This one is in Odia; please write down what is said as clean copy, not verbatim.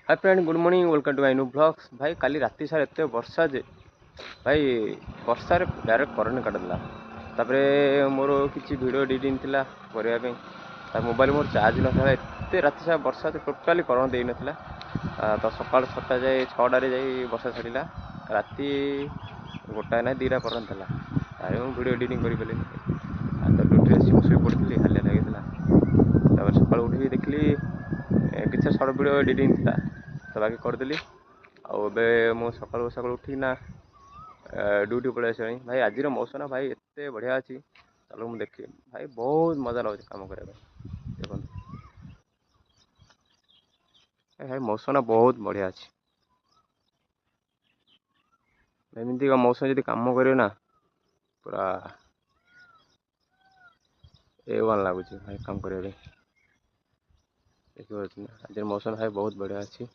Hi friend, good morning, welcome to my new vlogs. ଭାଇ, କାଲି ରାତି ସାରା ଏତେ ବର୍ଷା ଯେ ଭାଇ, ବର୍ଷାରେ ଡାଇରେକ୍ଟ କରେଣ୍ଟ କାଟିଦେଲା। ତାପରେ ମୋର କିଛି ଭିଡ଼ିଓ ଏଡ଼ିଟିଂ ଥିଲା କରିବା ପାଇଁ, ତା ମୋବାଇଲ ମୋର ଚାର୍ଜ ନଥିଲା। ଏତେ ରାତି ସାରା ବର୍ଷା ଯେ ଟୋଟାଲି କରେଣ୍ଟ ଦେଇନଥିଲା। ତ ସକାଳ 6ଟା ଯାଇ, 6ଟାରେ ଯାଇ ବର୍ଷା ଛାଡ଼ିଲା। ରାତି 1ଟା ନା 2ଟା ପର୍ଯ୍ୟନ୍ତ ଥିଲା। ତାପରେ ମୁଁ ଭିଡ଼ିଓ ଏଡ଼ିଟିଂ କରିପାରିଲିନି। ଆଉ ତ ଡ୍ୟୁଟିରେ ଆସି ମୁଁ ଶୋଇ ପଡ଼ିଥିଲି, ହାଲିଆ ଲାଗିଥିଲା। ତାପରେ ସକାଳୁ ଉଠିକି ଦେଖିଲି କିଛି ସର୍ଟ ଭିଡ଼ିଓ ଏଡ଼ିଟିଂ ଥିଲା, ତ ବାକି କରିଦେଲି। ଆଉ ଏବେ ମୁଁ ସକାଳୁ ସକାଳୁ ଉଠିକିନା ଡ୍ୟୁଟି ପଳେଇ ଆସିଲାଣି। ଭାଇ, ଆଜିର ମୌସମ ଭାଇ ଏତେ ବଢ଼ିଆ ଅଛି, ଚାଲ ମୁଁ ଦେଖିବି। ଭାଇ, ବହୁତ ମଜା ଲାଗୁଛି କାମ କରିବା ପାଇଁ। ଦେଖନ୍ତୁ ଭାଇ, ମୌସମ ବହୁତ ବଢ଼ିଆ ଅଛି। ଏମିତିକା ମୌସମ ଯଦି କାମ କରିବେ ନା, ପୁରା ଏ ୱାନ୍ ଲାଗୁଛି ଭାଇ କାମ କରିବା ପାଇଁ। ଦେଖିପାରୁଛନ୍ତି ନା, ଆଜିର ମୌସମ ଭାଇ ବହୁତ ବଢ଼ିଆ ଅଛି।